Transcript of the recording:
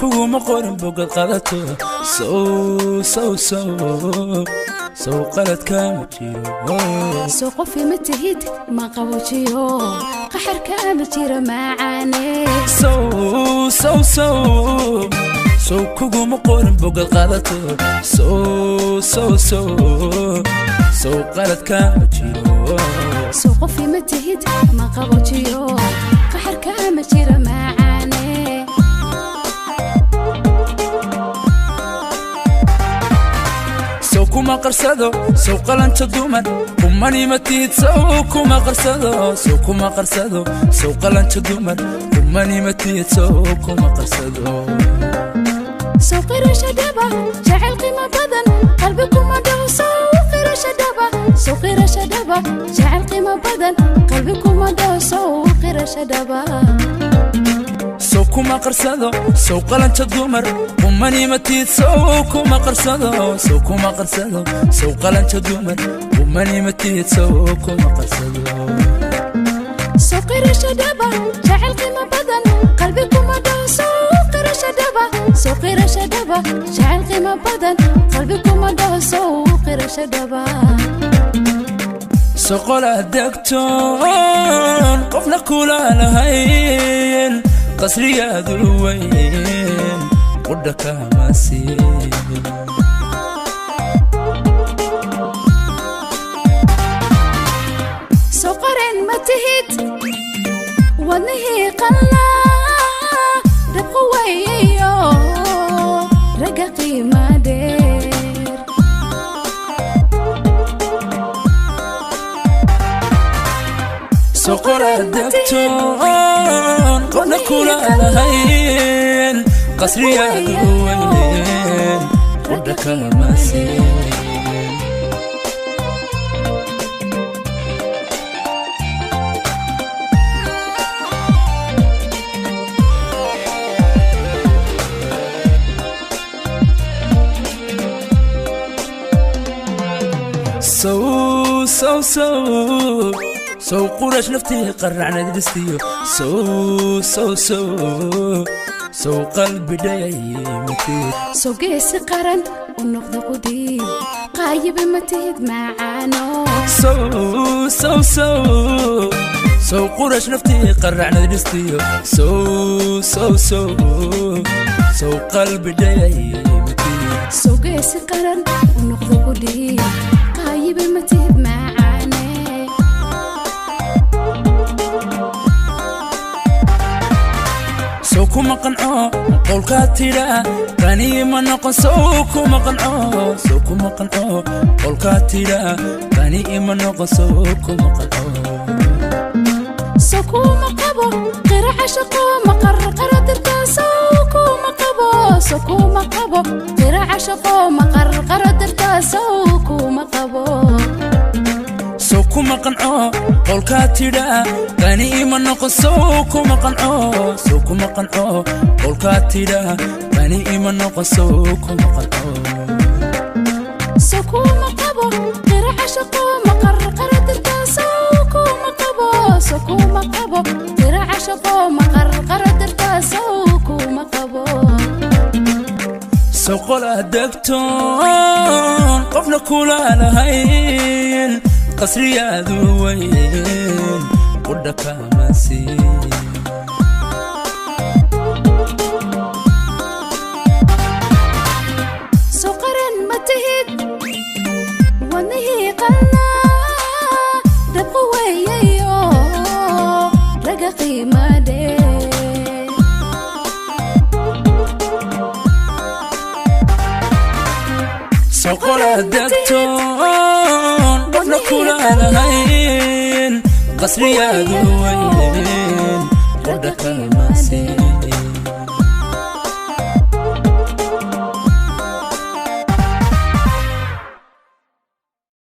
Kuguma qorin bogad qadato. Sow sow sow sow qaladka ma jiro. Soo qofi ma tihid, ma qaboojiyo, qaxarka ma jiro macaane. Sow sow sow sow kuguma qorin bogad qadato. Sow sow sow sow qaladka ma jiro. Soo qofi ma tihid, ma qaboojiyo, qaxarka ma jiro macaane. Sow kuma qarsado, sow qalanta dumar kumanima tihid. Sow kuma qarsado, sow kuma qarsado, sow qalanta dumar kumanima tihid. Sow kuma qarsado. Soo qirasho dhaba jacayl qiimo badan qalbi kuma dhaho. Soo qirasho dhaba, soo qirasho dhaba jacayl qiimo badan qalbi kuma dhaho. Soo qirasho dhaba. Sow kuma qarsado, sow qalanta dumar kumanima tihid. Sow kuma qarsado, sow kuma qarsado, sow qalanta dumar kumanima tihid. Sow kuma qarsado. Soo qirasho dhaba jacayl qiimo badan qalbi kuma dhaho. Soo qirasho dhaba, soo qirasho dhaba jacayl qiimo badan qalbi kuma dhaho. Soo qirasho dhaba. Soqola degtoon qofna kula lahayn, qasriyaadu weyn qudha kama siin. Soo qaren ma tihid, wadnihii qalnaa dhabqu wayayo ragga qiima dheer. Soqola degtoon qofna kula lahayn, qasriyaadu weyn qudha kama siin. Sow sow sow sow qurash naftii qaracnad dhistiyo. Sow sow sow sow qalbi dhayaymatid. Soo geesi qaran u noqda qudii qaayiba ma tihid macaano. Sow sow sow sow qurash naftii qaracnad dhistiyo. Sow sow sow sow qalbi dhayaymatid. Soo geesi qaran u noqda qudii qaayiba ma tihid macaane. Sow kuma qanco qowlkaa tidhaa qanii ma noqon. Sow kuma qanco, sow kuma qanco, qowlkaa tidhaa qanii ma noqon. Sow kuma qanco. Soo kuma qabo qira cashaqo maqar qara dirtaa. Soo kuma qabo, soo kuma qabo qira cashaqo maqar qara dirtaa. Soo kuma qabo. Sow kuma qanco qowlkaa tidhaa qanii ma noqon. Sow kuma qanco, sow kuma qanco, qowlkaa tidhaa qanii ma noqon. Sow kuma qanco. Soo kuma qabo qira cashaqo maqar qara dirtaa. Soo kuma qabo, soo kuma qabo qira cashaqo maqar qara dirtaa. Soo kuma qabo. Soqola degtoon qofna kula lahayn, qasriyaadu weyn qudha kama siin. Soo qaran ma tihid, wadnihii qalnaa dhabqu wayayo ragga qiima dheer. Soqola degtoon qofna kula lahayn, qasriyaadu weyn qudha kama siin.